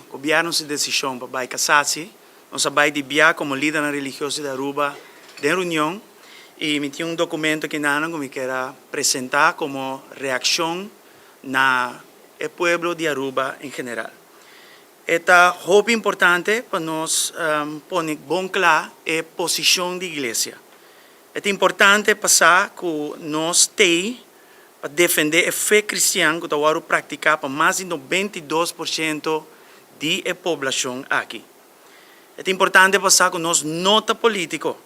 Gobierno su decision pa bay Cassatie, nos a bay di bia como lidernan religioso di Aruba den reunion y mi tin un documento aki nan cu mi kier a presenta como reaccion na e pueblo di Aruba en general. E ta hopi importante pa nos pone bon cla e posicion di Iglesia. E ta importante pa sa cu nos t'ey pa defendé e fe kristian ku ta wòrdu praktiká pa mas di 92% di e poblashon aki. E ta importante pa sa ku nos no ta polítiko,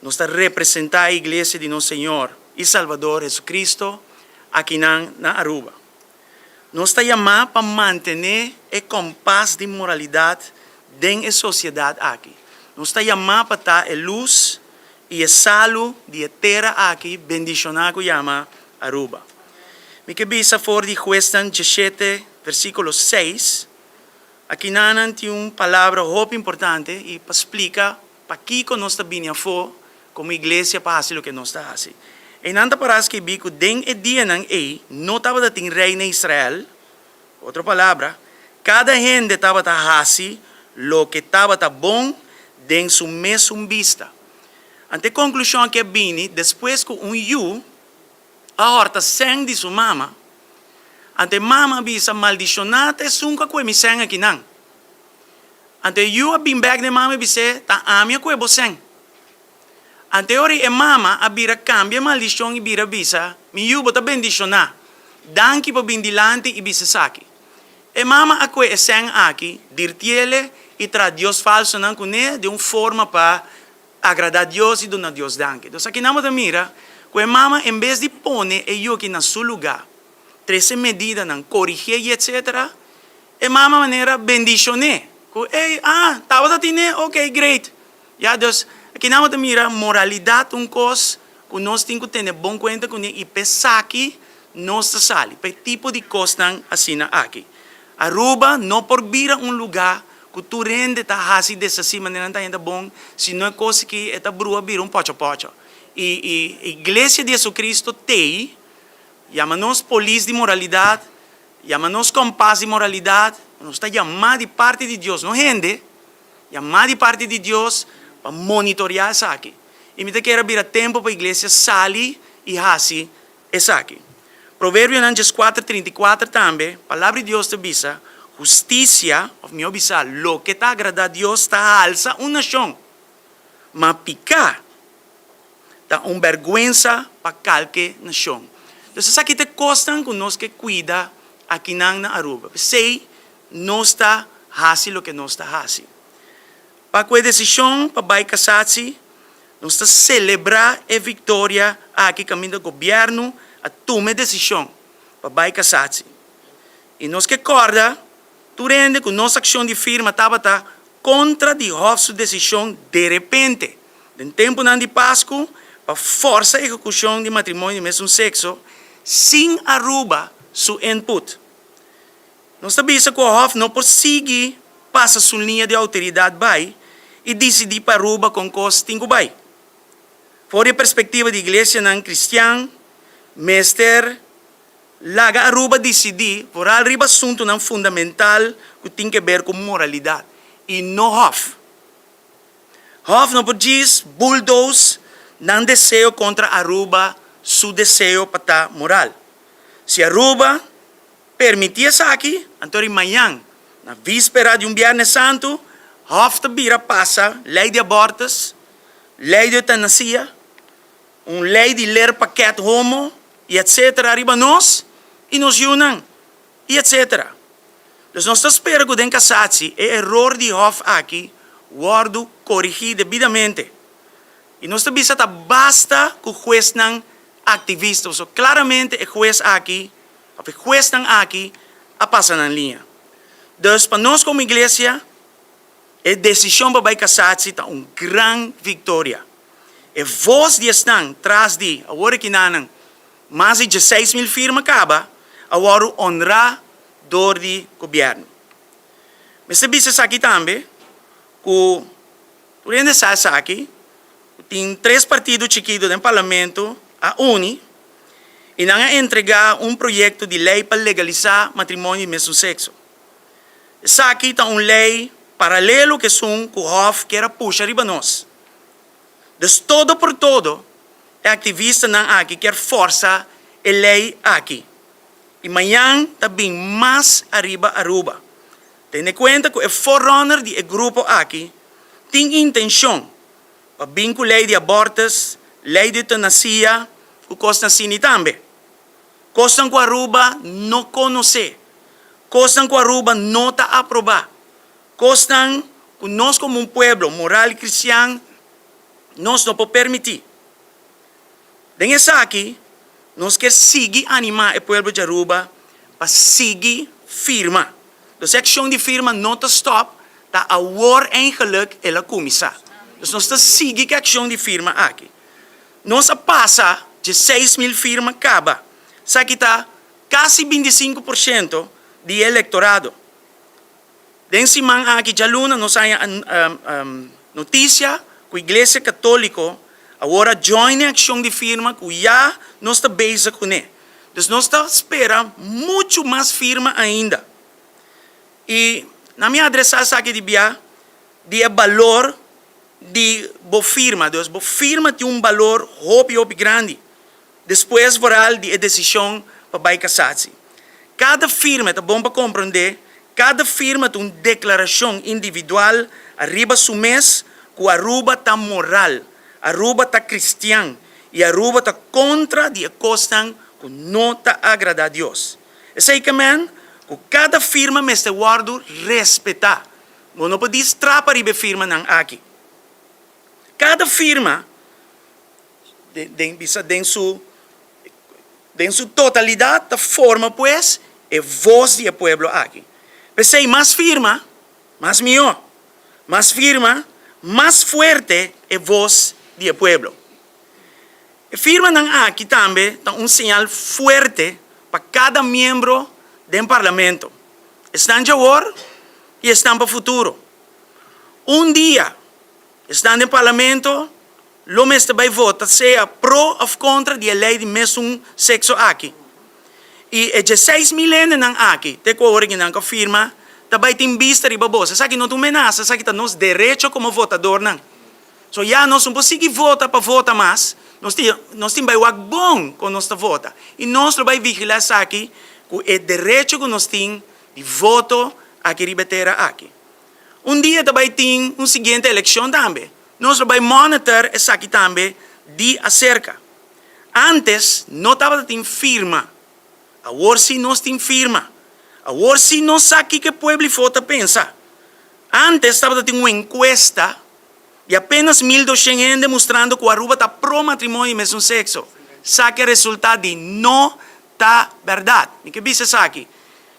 nos ta representá e Iglesia di nos Señor i Salbador Jesucristo akinan na Aruba. Nos ta yamá pa mantené e kompas di moralidat den e sosiedat aki. Nos ta yamá pa ta e lus i e salu di e tera aki bendishoná ku yama Aruba. Mi ke bisa for di Huesnan 17 versíkulo 6, akinanan tin un palabra hopi importante i pa splika pakiko nos ta bini afó komo iglesia pa hasi loke nos ta hasi. Einan ta pará skibí ku den e dianan ei no tabata tin rei na Israel, ku otro palabra, kada hende tabata hasi loke tabata bon den su mesun bista. Anto e konklushon aki a bini despues ku un yu a hòrta sèn di su mama. Anto e mama a bisa, Maldishoná ta esun ku a kue mi sèn akinan. Anto e yu a bin bèk na e mama i bis'é, Ta ami a kue bo sèn. Anto e ora e mama a bira kambia e maldishon i bira bisa, Mi yu, bo ta bendishoná. Danki pa bin dilanti i bisa esaki. E mama a kue e sèn aki, dirtiele i traha dios falsonan kuné den un forma pa agradá Dios i duna Dios danki. Dus akinan bo ta mira ku e mama en bes di pone e yu aki na su lugá, trese medidanan, korigié i etsetera, e mama manera bendishoné ku, Ey, ah, tabata tine? Oké, great. Ya, dus akinan bo ta mira moralidat un kos ku nos tin ku tene bon kuenta kuné i p'esaki nos ta sali pa e tipo di kosnan asina aki. Aruba no por bira un lugá ku tur hende ta hasi desasí manera nan ta hende bon, si no e kos aki e ta brua bira un pòchòpòchò. I i Iglesia di Jesucristo t'ei yama nos polis di moralidat, yama nos kompas di moralidat, nos ta yamá di parti di Dios, no hende, Yamá di parti di Dios pa monitoreá esaki. I mi ta kere a bira tempu pa iglesia sali i hasi esaki. Proverbionan 14, 34 tambe, Palabra di Dios ta bisa, Hustisia, òf mihó bisá, loke ta agradá Dios ta halsa un nashon, ma piká ta un bèrgwensa pa kalke nashon. Entonces esaki ta e kosnan ku nos ke kuida akinan na Aruba. P'esei Nos ta hasi loke nos ta hasi. Pa ku e desishon pa bai kasatsi, nos ta selebrá e viktoria aki kaminda gobièrnu a tuma e desishon pa bai kasatsi. I nos ke kòrda tur hende ku nos akshon di firma tabata kontra di Hof su desishon derepente den tempunan di Pasku pa fòrsa ehekushon di matrimonio di mesun sekso sin Aruba su input. Nos ta bisa ku Hof no por sigui pasa su liña di outoridat bai i disidí pa Aruba kon kos tin ku bai. For di e perspektiva di iglesianan kristian, mester laga Aruba disidí foral riba asuntunan fundamental ku tin ke ber ku moralidat i no Hof. Hof no por djis bulldoze nan deseo kontra Aruba su deseo pa ta moral. Si Aruba Permití esaki, anto ri mañan, na víspera di un Bièrnè Santu, Hof ta bira pasa lei di abortus, lei di eutanasia, un lei di leerpakket homo i etcetera riba nos i nos yunan i etcetera. Dus nos ta spera ku den Cassatie e eror di Hof aki wòrdu korigí debidamente. I nos ta bisa ta basta ku huesnan aktivista, pasobra klaramente e hues aki Of e huesnan aki a pasa nan liña. Dus pa nos komo iglesia, e desishon pa bai kasatsi ta un gran viktoria. E vos di esnan tras di awor e kinanan mas di 16,000 firma kaba a wòrdu onrá dor di gobièrnu. Mester bisa esaki tambe ku Tur hende sa esaki, ku tin tres partido chikitu den parlamento a uni i nan a entregá un proyekto di lei pa legalisá matrimonio di mesun sekso. Esaki ta un lei paralelo ku esun ku Hof kier a pusha riba nos. Dus todo por todo e aktivistanan aki kier forsa e lei aki. I mañan ta bin mas ariba Aruba. Tene kuenta ku e forerunner di e grupo aki tin intenshon pa bin ku lei di abortus, lei di eutanasia ku kosnan asini tambe. Kosnan ku Aruba no konosé. Kosnan ku Aruba no ta aprobá. Kosnan ku nos komo un pueblo moral i kristian nos no por permití. Den esaki nos ke sigui animá e pueblo di Aruba pa sigui firma. Dus e akshon di firma no ta stòp, ta awor eigenlik el a kuminsá. Dus nos ta sigui ku e akshon di firma aki. Nos a pasa dje 6000 firma kaba, esaki ta kasi 25% di e elektorado. Den siman aki djaluna nos haña notisia ku Iglesia Katóliko awor a join e akshon di firma ku ya nos ta bezig kuné. Dus nos ta spera muchu mas firma ainda. I na mi adresá esaki di bia di e balor di bo firma. Dus bo firma tin un balor hopi hopi grandi. Despues vooral di e desishon pa bai kasatsi. Kada firma, e ta bon pa komprondé, kada firma ta un deklarashon individual ariba su mes ku Aruba ta moral, Aruba ta kristian i Aruba ta kontra di e kosnan ku no ta agradá Dios. Esei ke men ku kada firma mester wòrdu respetá. Bo no por dis trapa riba e firmanan aki. Kada firma den bisa den su den su totalidat ta forma pues e vos di e pueblo aki. P'esei mas firma, mas mihó. Mas firma, mas fuerte e vos di e pueblo. E firmanan aki tambe ta un señal fuerte pa kada miembro den Parlamento, esnan djawor i esnan pa futuro. Un dia esnan den Parlamento lo mester bai vota sea pro of kontra di e lei di mesun sekso aki. I e 16.000 hendenan aki, te ku awor nan ku a firma, ta bai tin bista riba bos. Esaki no ta un menasa, esaki ta nos derecho komo votadornan. So ya nos no por sigui vota pa vota mas, nos tin nos tin bai wak bon kon nos ta vota. I nos lo bai vigilá esaki ku e derecho ku nos tin di voto aki riba e tera aki. Un dia ta bai tin un siguiente elekshon tambe. Nos lo bai monitor esaki tambe di aserka. Antes no tabata tin firma. Awor si nos tin firma. Awor si nos sa kiko e pueblo ifo ta pensa. Antes tabata tin un enkuesta di apenas 1200 hende mustrando ku Aruba ta pro matrimonio di mesun sekso. Sa ke resulta di no ta bèrdat. Mi ke bisa esaki.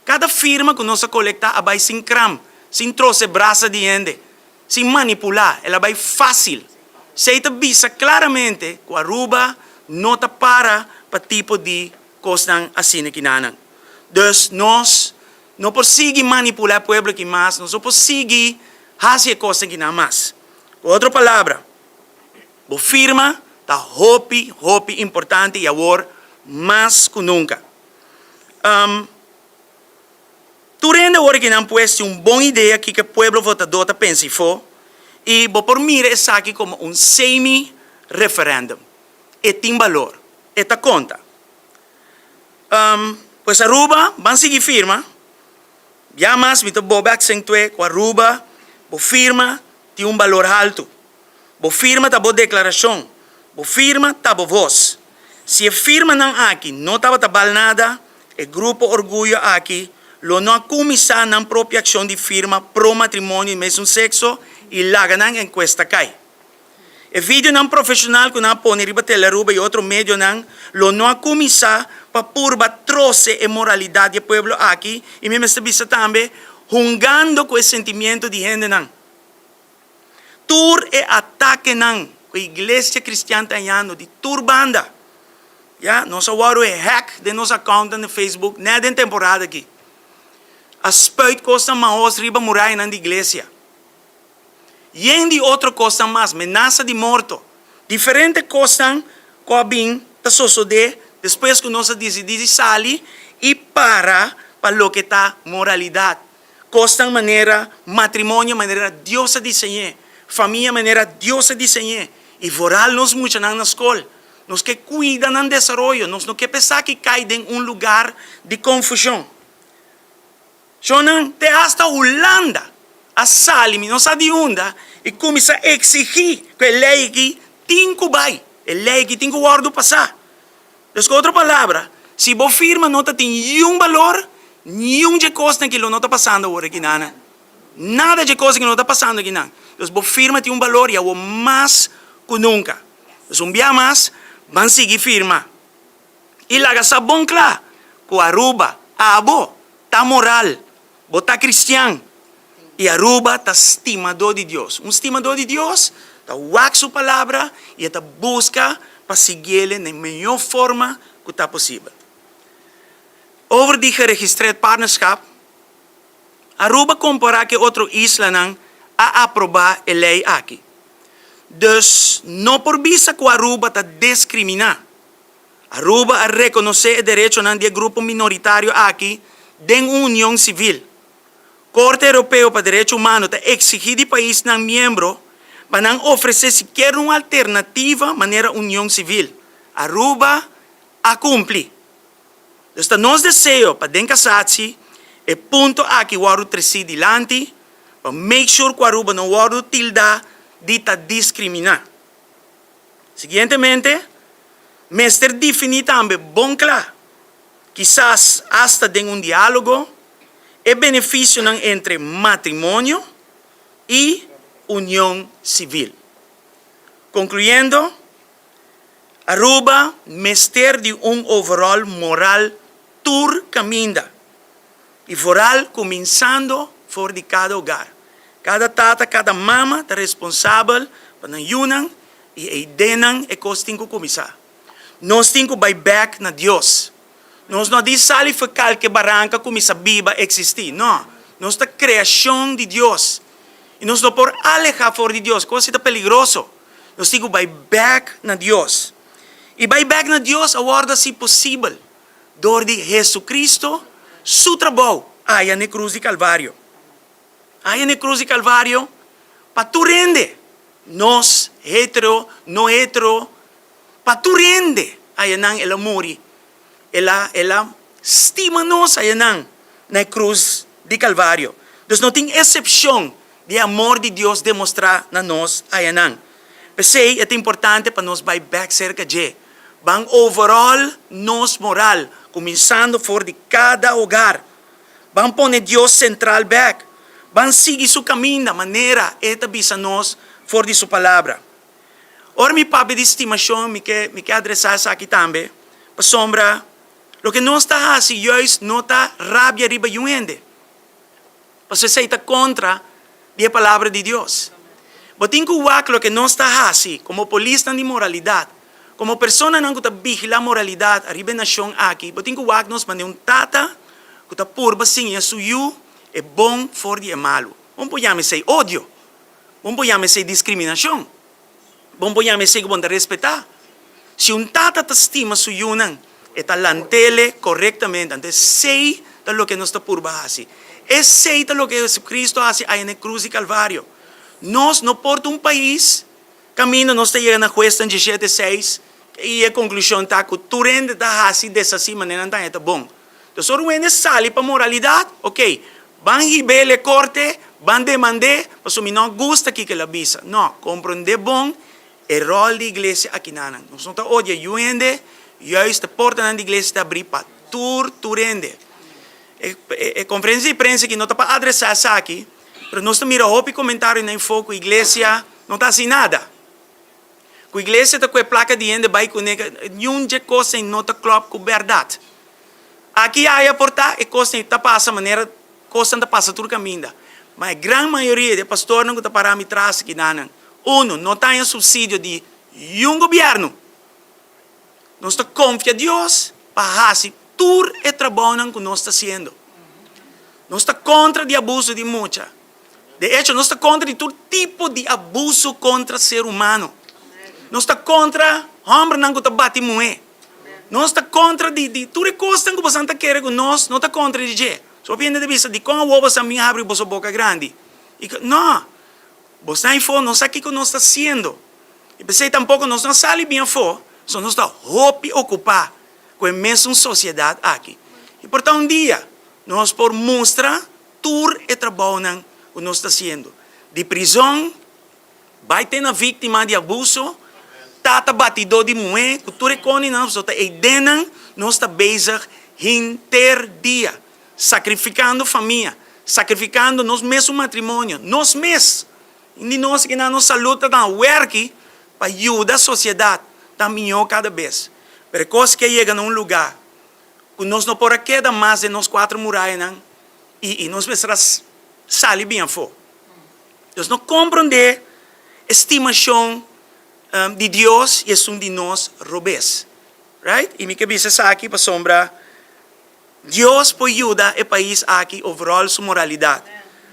Kada firma ku nos a kolektá a bai sin kram, sin trose brasa di hende, sin manipulá, el a bai fásil. Esei ta bisa klaramente ku Aruba no ta para pa tipo di kosnan asina kinanan. Dus nos no por sigui manipulá e pueblo aki mas, nos no por sigui hasi e kosnan kinan mas. Ku otro palabra, bo firma ta hopi, hopi importante i awor mas ku nunka. Tur hende awor ki nan pues tin un bon idea kiko e pueblo votadó ta pensa ifó i bo por mira esaki komo un semi referendum. E tin balor. E ta konta. Pues Aruba ban sigui firma. Bia mas mi ta bobe aksentu'é ku Aruba bo firma tin un balor haltu. Bo firma ta bo deklarashon. Bo firma ta bo vos. Si e firmanan aki no tabata bal nada, e grupo Orguyo aki lo no a kuminsá nan propio akshon di firma pro matrimonio di mesun sekso i laga nan enkuesta kai. E videonan profeshonal ku nan a pone riba Telearuba i otro medionan lo no a kuminsá pa purba trose e moralidat di e pueblo aki i mi mester bisa tambe hungando ku e sentimiento di hendenan. Tur e atakenan ku e iglesia kristian ta hañando di tur banda, ya, nos a wòrdu e hack den nos accountnan di Facebook nèt den temporada aki. A spuit kosnan mahos riba murayanan di iglesia. Yen di otro kosnan mas, menasa di morto, diferente kosnan ku a bin ta sosodé despues ku nos a disidí di sali i para pa loke ta moralidat. Kosnan manera matrimonio manera Dios a diseñ'é, famia manera Dios a diseñ'é, i vooral nos muchanan na skol. Nos ke kuida nan desaroyo, nos no ke pa esaki kai den un lugar di konfushon. Shonnan te hasta Hulanda a sali, mi no sa di unda, i kuminsá eksigí ku e lei aki tin ku bai, e lei aki tin ku wòrdu pasá. Dus ku otro palabra, si bo firma no ta tin niun balor, niun dje kosnan aki lo no ta pasando awor aki nan. Nada dje kos aki no ta pasando aki nan. Dus bo firma tin un balor i awor mas ku nunka. Dus un bia mas, ban sigui firma. I laga sa bon kla ku Aruba, abo ta moral, bo ta kristian i Aruba ta stimadó di Dios. Un stimadó di Dios ta wak su palabra i e ta buska pa siguiele na e mihó forma ku ta posibel. Over di geregistreerd partnerschap, Aruba kompará ku e otro islanan a aprobá e lei aki. Dus no por bisa ku Aruba ta deskriminá. Aruba a rekonosé e derechonan di e grupo minoritario aki den un union sivil. Korte Europeo pa Derecho Humano ta eksigí di paisnan miembro pa nan ofresé sikier un alternativa manera union sivil. Aruba a kumpli. Dus ta nos deseo pa den Cassatie e punto aki wòrdu tresí dilanti pa make sure ku Aruba no wòrdu tildá di ta diskriminá. Siguientemente, mester definí tambe bon kla, kisas asta den un diálogo, e benefisionan entre matrimonio i union sivil. Konkluyendo, Aruba mester di un overall moral tur kaminda i vooral kuminsando for di kada hogar. Kada tata, kada mama ta responsabel pa nan yunan i ei den nan e kos tin ku kuminsá. Nos tin ku bai bèk na Dios. Nos no di sali for kalke baranka kuminsá biba, eksistí. No, nos ta kreashon di Dios i nos no por alehá for di Dios. Kos si ta peligroso. Nos tin ku bai bèk na Dios. I bai bèk na Dios a wòrdu hasi posibel dor di Hesu-Kristu su trabou aya na e krus di Kalvario. Aya na e krus di Kalvario pa tur hende, nos hetero, no hetero, pa tur hende ayanan el a muri. El a el a stima nos ayanan na e krus di Kalvario. Dus no tin esepshon di e amor di Dios demostrá na nos ayanan. P'esei e ta importante pa nos bai bèk serka dje. Ban overall nos moral, kuminsando for di kada hogar. Ban pone Dios sentral bèk. Ban sigui su kaminda manera e ta bisa nos for di su Palabra. Ora mi papia di stimashon mi ke mi ke adresá esaki tambe, pasobra loke nos ta hasi juist no ta rabia riba yun hende. Pasobra esei ta kontra di e Palabra di Dios. Bo tin ku wak loke nos ta hasi komo polisnan di moralidat, komo personanan ku ta vigilá moralidat ariba e nashon aki, bo tin ku wak nos manera un tata ku ta purba siña su yu e bon for di e malu. Bon por yama esei odio. Bon por yama esei diskriminashon. Bon por yama esei ku bon ta respetá. Si un tata ta stima su yunan, e ta lant'ele korektamente. Anto esei ta loke nos ta purba hasi. Esei ta loke Jesucristo a hasi aya na e krus di Kalvario. Nos no por ta un pais kaminda nos ta yega na Huesnan diesshete seis i e konklushon ta ku tur hende ta hasi deshasí manera nan ta haña ta bon. Entonces ora un hende sali pa moralidad, ok, ban hib'el e corte, ban demand'é, pasobra mi no gusta kiko el a bisa. No, comprendé bon e rol di iglesia akinanan. Nos no ta odia yu hende, juist e portanan di iglesia ta abrí pa tur tur hende. E e conferencia di prensa aki no ta pa adresá esaki, pero nos ta mira hopi comentario na info cu iglesia no ta haci nada. Ku iglesia ta kue plaka di hende bai kuné, niun dje kos ei no ta klòp ku bèrdat. Aki aya por ta e kosnan ei ta pasa manera kosnan ta pasa tur kaminda. Ma e gran mayoria di e pastornan ku ta pará mi tras aki nanan, unu, no ta haña supsidio di niun gobièrnu. Nos ta konfia Dios pa hasi tur e trabounan ku nos ta hasiendo. Nos ta kontra di abuso di mucha. De echo, nos ta kontra di tur tipo di abuso kontra ser humano. Nos ta kontra hòmbernan ku ta bati muhé. Nos ta kontra di di tur e kosnan ku bosan ta kere ku nos no ta kontra di dje. So hopi hende ta bisa, dikon awor boso a bin habri boso boka grandi? I ku, no! Bosnan afó no sa kiko nos ta hasiendo. I p'esei tampoko nos no a sali bin afó, so nos ta hopi okupá ku e mesun sosiedat aki. I por ta un dia nos por mustra tur e trabounan ku nos ta hasiendo, di prizon bai te na víktima di abuso, tata batidó di muhé, ku tur e koninan, pasobra ta eidennan nos ta bezig henter dia, sakrifikando famia, sakrifikando nos mesun matrimonio, nos mes, di nos kinan nos salud ta tan wèrki pa yuda sosiedat ta mihó kada bes. Pero e kos ke yega na un lugá ku nos no por a keda mas den nos kuater murayanan i nos mester a sali bin afó. Nos no komprondé e stimashon di Dios i esun di nos robes. Right? I mi ke bisa esaki pasobra Dios por yuda e pais aki overall su moralidat.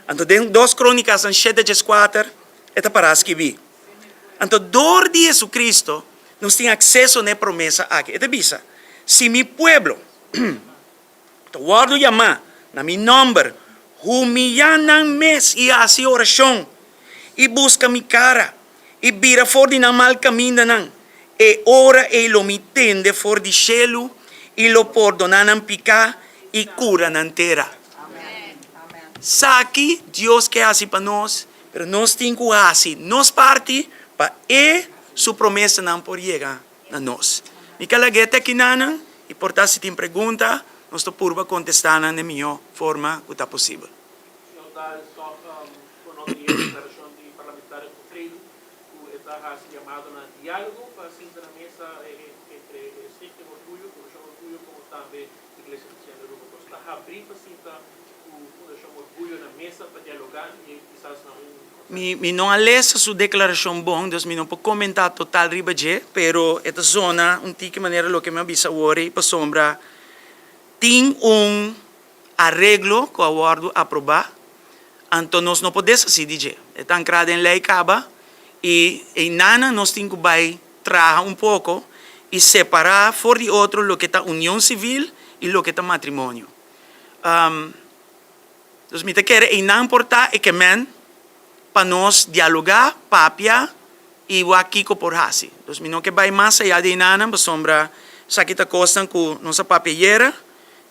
Anto den Dos Krónikasnan shete dieskuater e ta pará skibí. Anto dor di Jesucristo nos tin akseso na e promesa aki. E ta bisa, Si mi pueblo ta wòrdu yamá na mi nòmber, humiyá nan mes i hasi orashon, i buska mi kara, i bira for di nan mal kamindanan, e ora ei lo mi tende for di shelu i lo pordoná nan piká i kura nan tera. Saki Dios ke hasi pa nos, pero nos tin ku hasi nos parti pa e su promesanan por yega na nos. Mi ka lag'é te akinanan i por ta si tin pregunta nos ta purba kontestá nan den mihó forma ku ta posibel. Señor Daal tòg por no tin e deklarashon di parlamentario Goffredo ku e ta hasi yamado na diálogo pa sinta na mesa entre e Stichting Orguyo, Fundashon Orguyo komo tambe Iglesia Kristian di Aruba. Nos ta habrí pa sinta ku Fundashon Orguyo na mesa pa dialogá i kisas na un Mi mi no a lesa su declaracion bon, dus mi no por comenta total riba dje, pero e ta zona un tiki manera loke mi a bisa awor ei, pasobra tin un areglo cu a wordo aproba, anto nos no por deshaci di dje. E ta ancra den ley caba y eynana nos tin cu bay traha un poco y separa for di otro loke ta union civil y loke ta matrimonio. Dus mi ta kere einan por ta e kemen pa nos dialogá, papia i wak kiko por hasi. Dus mi no ke bai mas ayá di einanan pasobra esaki ta kosnan ku nos a papia ayera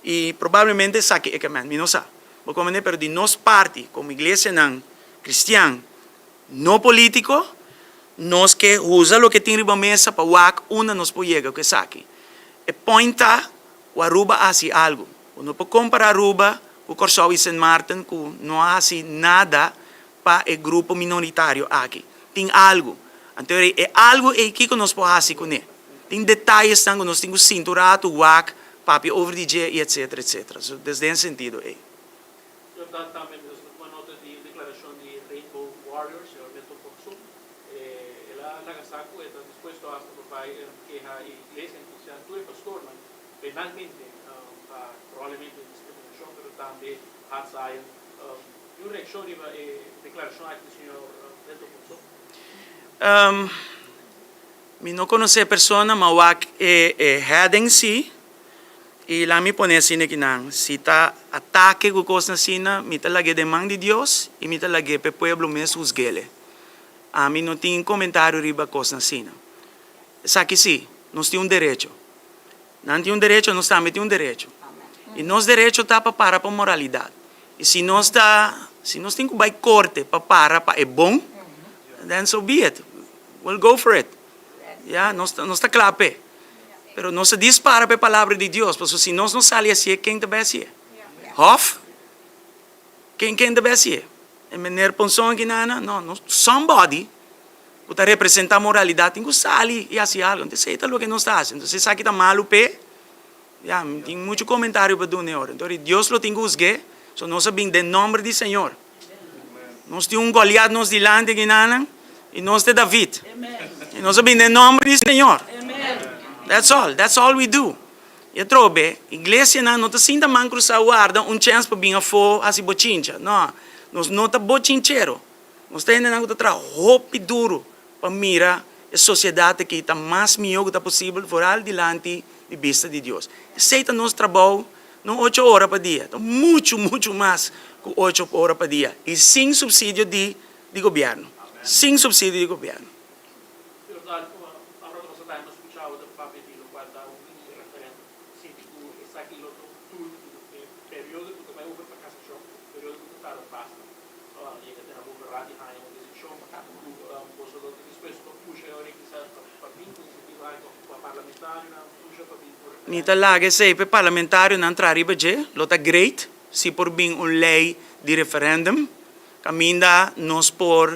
i probablemente esaki e kemen, mi no sa. Bo komprendé? Pero di nos parti komo iglesianan kristian no polítiko nos ke usa loke tin riba mesa pa wak unda nos por yega ku esaki. E point ta ku Aruba a hasi algu. Bo no por kompara Aruba ku Kòrsou i Sint Maarten ku no a hasi nada pa e grupo minoritario aki. Tin algu. Anto e algu ei kiko nos por hasi kuné? Tin detayesnan ku nos tin ku sinta un ratu, wak, papia over di dje i etsetera etsetera. So des den sentido ei. Señor Dan tambe nos ta tuma nota di deklarashon di Rainbow Warrior, señor Milton Ponson. El a laga sa ku e ta dispuesto hasta pa bai keha e iglesia kristian tur e pastornan penalmente pa probablemente discriminacion pero tambe hard science. Tin un reaccion riba e declaracion aki di señor Milton Ponson? Mi no conoce e persona ma wak e heading si y laat mi pone asina kinan si ta atake cu cosnan asina mi ta lag'e den man di Dios y mi ta lag'e p'e pueblo mes huzguele. Ami no tin comentario riba cosnan asina. Esaki si, nos tin un derecho. Nan tin un derecho, nos tambe tin un derecho. I nos derecho ta pa para pa moralidat. I si nos ta, si nos tin ku bai korte pa para pa e bon, then so be it. We'll go for it. Ya, nos ta, nos ta kla p'e. Pero nos ta dis para pa e palabra di Dios, pasobra si nos no sali hasié, ken ta bai hasié? Hof? Ken, ken ta bai hasié? E meneer Ponson aki nana? No, no, somebody ku ta representá moralidat tin ku sali i hasi algu. Entonces esei ta loke nos ta hasi. Entonces esaki ta malu p'e, ya, mi tin muchu komentario pa duna e ora. Entonces Dios lo tin ku husg'é, so nos a bin den nòmber di Señor. Nos tin un Goliat nos dilanti aki nanan i nos ta David. I nos a bin den nòmber di Señor. That's all, that's all we do. I atrobe, iglesianan no ta sinta man krusá warda un chèns pa bin afó hasi bochincha. No, nos no ta bochinchero. Nos ta hendenan ku ta traha hopi duru pa mira e sosiedat aki ta mas mihó ku ta posibel, foral dilanti di bista di Dios. Esei ta nos trabou. No ocho ora pa dia, ta muchu muchu mas ku ocho ora pa dia i sin supsidio di di gobièrnu, sin supsidio di gobièrnu. Mi ta laga esei pa e parlamentarionan traha riba dje. Lo ta great si por bin un lei di referendum kaminda nos por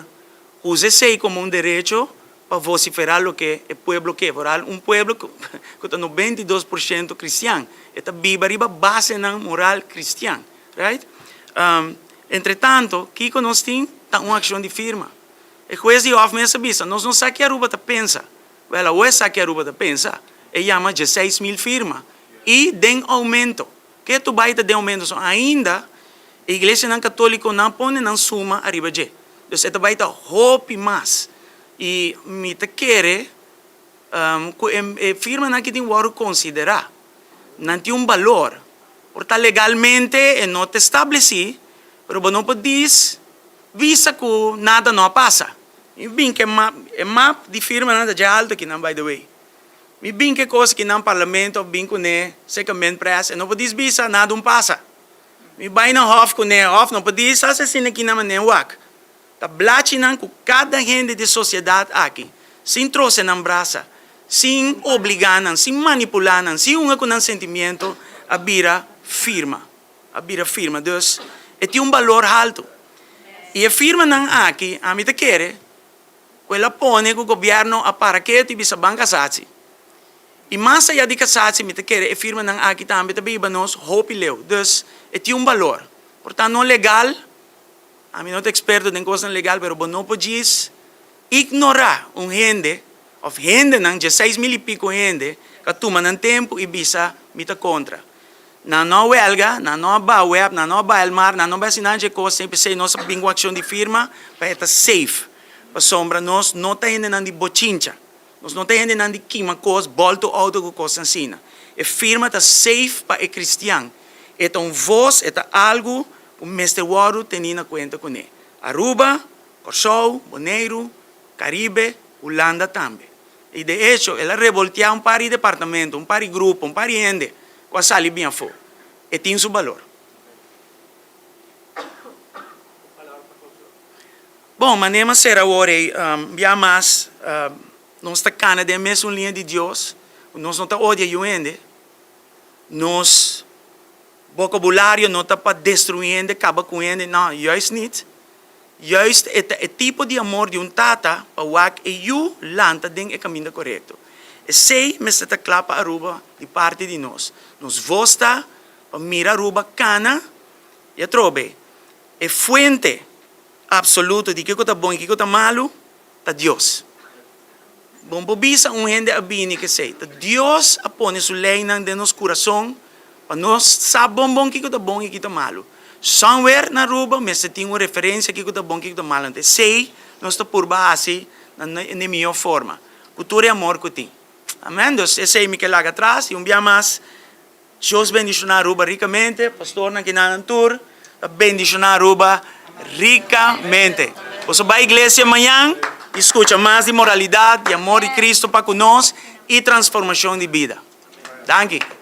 usa esei komo un derecho pa vosiferá loke e pueblo ke. Vooral un pueblo ku ta 92% kristian, e ta biba riba basenan moral kristian, right? Entretanto, kiko nos tin ta un akshon di firma. E hues di hof mes a bisa, nos no sa ki Aruba ta pensa. Wel, awor e sa ki Aruba ta pensa. E yama 16.000 firma y den aumento. Ke tu bay ta den aumento? So ainda e iglesianan catolico nan pone nan suma ariba dje. Dus e ta bay ta hopi mas. Y mi ta kere cu e firmanan aki tin wordo considera. Nan tin un balor. Por ta legalmente e no ta estableci, pero bo no por dis bisa cu nada no a pasa. Mi bin cu e map, e map di firmanan ta dje alto akinan by the way. Mi bin cu e cos akinan parlamento a bin cune seca Minpres, e no por dis bisa nada un pasa. Mi bay na hof cune, hof no por dis haci asina akinan manera wak. Ta blachinan cu cada hende di sociedad aki, sin troce nan brasa, sin obliga nan, sin manipula nan, sin hunga cu nan sentimiento, a bira firma. A bira firma. Dus, e tin un balor halto. Y e firmanan aki, ami ta kere cu el a pone cu gobierno a para ketu y bisa ban casatie. Y mas aya di casatie, mi ta kere e firmanan aki tambe ta biba nos hopi leu. Dus, e tin un balor. Por ta no legal. Ami no ta experto den cosnan legal pero bo no por djis ignora un hende of hendenan, 16.000 y pico hende cu a tuma nan tempo y bisa mi ta contra. Nan no a welga, nan no a baha web, nan no a baha Elmar, nan no a haci nada dje cosnan y p'esey nos a bin cu accion di firma pa e ta safe. Pasobra nos no ta hendenan di bochincha, nos no ta hendenan di kima cos, bolto auto cu cosnan asina. E firma ta safe pa e cristian, e ta un voz, e ta algo ku mester wòrdu tení na kuenta kuné, Aruba, Kòrsou, Boneiru, Karibe, Hulanda tambe. I de echo el a revoltiá un par di departamento, un par di grupo, un par di hende ku a sali bin afó. E tin su balor. Bon, manera mi a sera awor ei, bia mas nos ta kana den e mesun liña di Dios, nos no ta odia yu hende, nos. Vocabulario no ta pa destrui hende, caba cu hende, no, juist niet. Juist e ta e tipo di amor di un tata pa wak e yu lanta den e caminda corecto. Esey mester ta cla pa Aruba di parti di nos. Nos voz ta pa mira Aruba cana y atrobe e fuente absoluto di kico ta bon y kico ta malo ta Dios. Bon por bisa un hende a bini kesey. Ta Dios a pone su leynan den nos curason pa nos sa bon bon kico ta bon y kico ta malo. Somewhere na Aruba mester tin un referencia kico ta bon kico ta malo. Anto esey nos ta purba haci na e miho forma, cu tur e amor cu tin. Amen. Dus esey mi ke laga atras y un bia mas Dios bendiciona Aruba ricamente, pastornan kinanan tur ta bendiciona Aruba ricamente. Boso bai iglesia mañan y scucha mas di moralidad, di amor di Cristo pa cu nos y transformacion di bida. Danki.